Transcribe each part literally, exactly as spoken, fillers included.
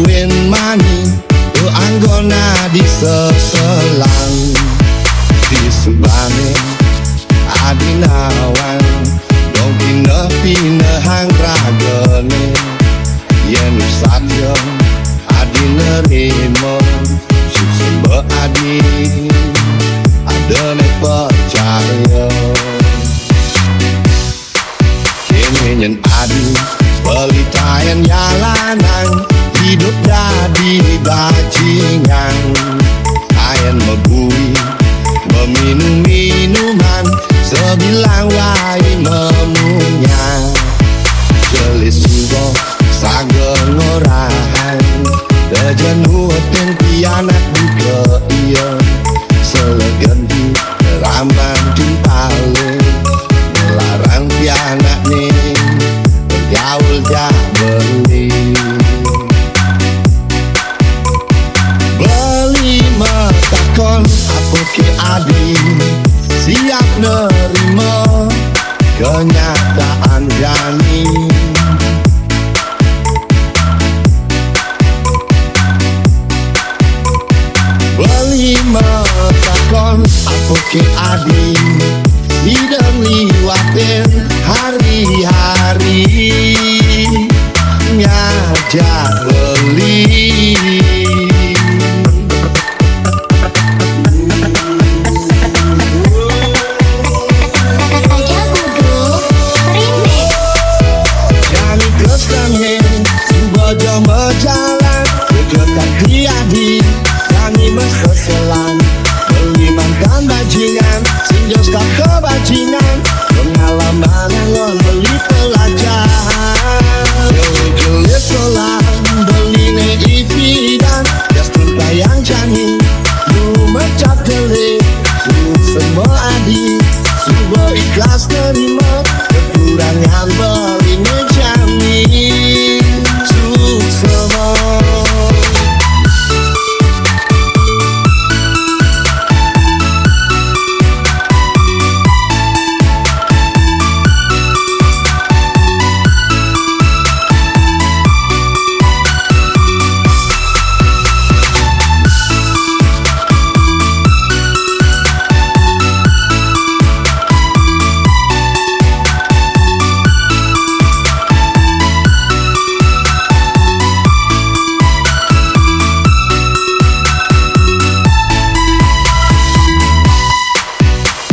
Pin mani, tu anggona di seselang. Di subane adi nawang, dong pineh-pinehang ragane. Yen satya adi nerima, sukses adi adene percaya. Kene nyen adi pelitaen ya lanang, idup dadi bajingan. Aen mebui, meminum minuman, sebilang wai memunya. Jelis suba saga ngorahang, tejen uetin pianak buka iya. Selegen di raman timpale, melarang pianakne begaul jak beli. Beli metakon, apoke adi siap nerima kenyataan jani. Beli metakon, apoke adi sida ngliwatin hari-hari ngajak beli. Jani terus tangen, suba ja majalan, ujutan tiadi, jani meseselan. Beli mantan bajingan, sing jos tak kebajingan, pengalaman ngon beli pelajaran. Jele-jele sekolah, beli ne ipidan, jas tun kayang jani, lu mecap jele, suk semua adi, suba ikhlas terima, kekurangan beli ne jani, suk semua.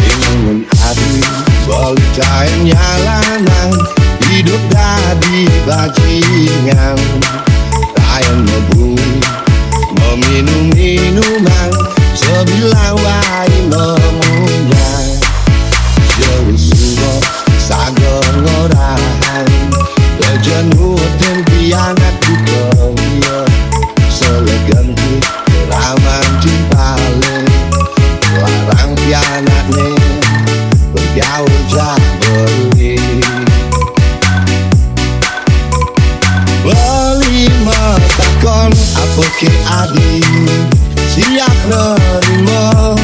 Ingun adi, beli taen ya lanang, idup dadi bajingan. Taen mebui, meminum minuman, sebilang wai memunya. Jauh suba saga ngorahang, tejen uetin pianak buka iya. Selegen di raman timpale, larang pianakne begaul jak beli. Beli metakon, apoke adi siap nerima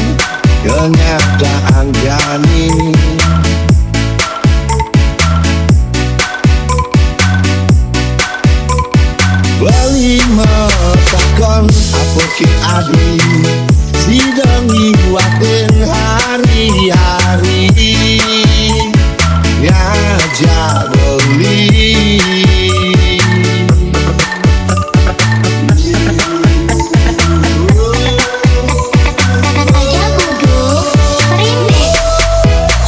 kenyataan jani. Beli metakon, apoke adi sida ngliwatin hari-hari ngajak beli.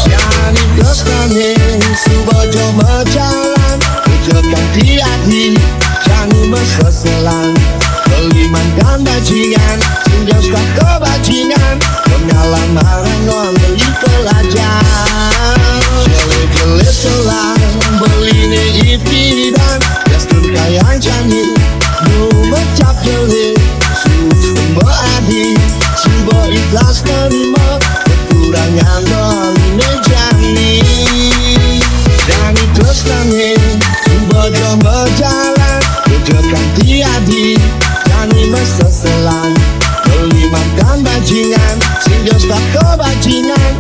Jani terus tangen, suba ja majalan, ujutan tiadi, jani meseselan. Beli mantan bajingan, sing jos tak kebajingan, pengalaman ngon beli pelajaran. Jele-jele sekolah, beli ne ipidan, jas tun kayang jani, lu mecap jele, suk semua adi, suba ikhlas nerima, kekurangan beli ne jani. Jani terus tangen, suba ja majalan, ujutan tiadi, jani meseselan. Beli mantan bajingan, sing jos tak kebajingan,